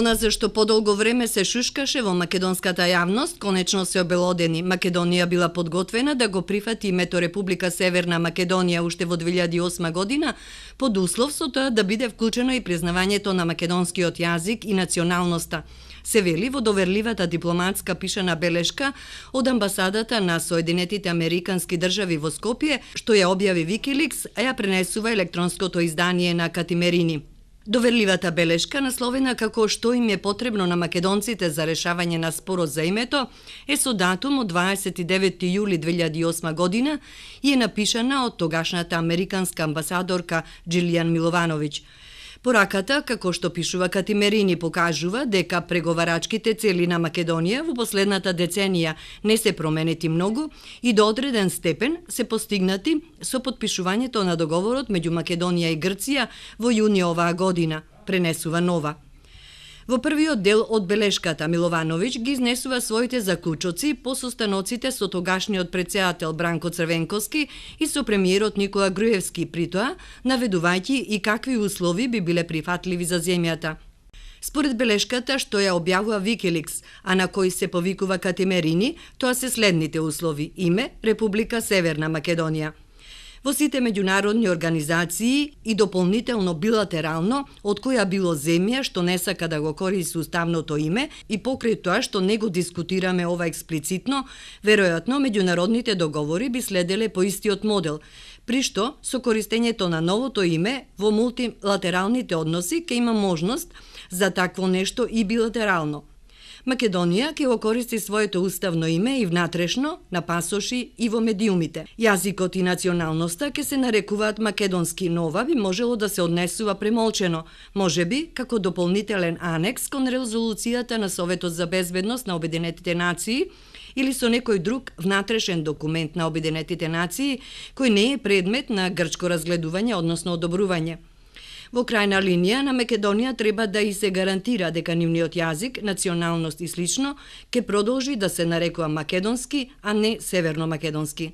Она за што подолго време се шушкаше во македонската јавност, конечно се обелодени. Македонија била подготвена да го прифати името Република Северна Македонија уште во 2008 година, под услов со тоа да биде вклучено и признавањето на македонскиот јазик и националноста. Се вели во доверливата дипломатска пишана белешка од амбасадата на Соединетите Американски држави во Скопје, што ја објави Wikileaks, а ја пренесува електронското издание на Катимерини. Доверливата белешка, насловена како што им е потребно на македонците за решавање на спорот за името, е со датум од 29 јули 2008 година и е напишана од тогашната американска амбасадорка Джилијан Миловановиќ. Пораката, како што пишува Катимерини, покажува дека преговарачките цели на Македонија во последната деценија не се променети многу и до одреден степен се постигнати со подпишувањето на договорот меѓу Македонија и Грција во јуни оваа година, пренесува Нова. Во првиот дел од белешката Миловановиќ ги изнесува своите заклучоци по состаноците со тогашниот претседател Бранко Црвенковски и со премиерот Никола Груевски, притоа наведувајќи и какви услови би биле прифатливи за земјата. Според белешката што ја објавува Wikileaks, а на кој се повикува Катимерини, тоа се следните услови: име Република Северна Македонија. Во сите меѓународни организации и дополнително билатерално од која било земја што не сака да го користи уставното име и покрај тоа што не го дискутираме ова експлицитно, веројатно меѓународните договори би следеле по истиот модел, при што со користењето на новото име во мултилатералните односи ќе има можност за такво нешто и билатерално. Македонија ќе го користи своето уставно име и внатрешно, на пасоши и во медиумите. Јазикот и националноста ќе се нарекуваат македонски, но ова би можело да се однесува премолчено, можеби како дополнителен анекс кон резолуцијата на Советот за безбедност на Обединетите нации или со некој друг внатрешен документ на Обединетите нации кој не е предмет на грчко разгледување, односно одобрување. Во крајна линија на Македонија треба да и се гарантира дека нивниот јазик, националност и слично ќе продолжи да се нарекува македонски, а не северно македонски.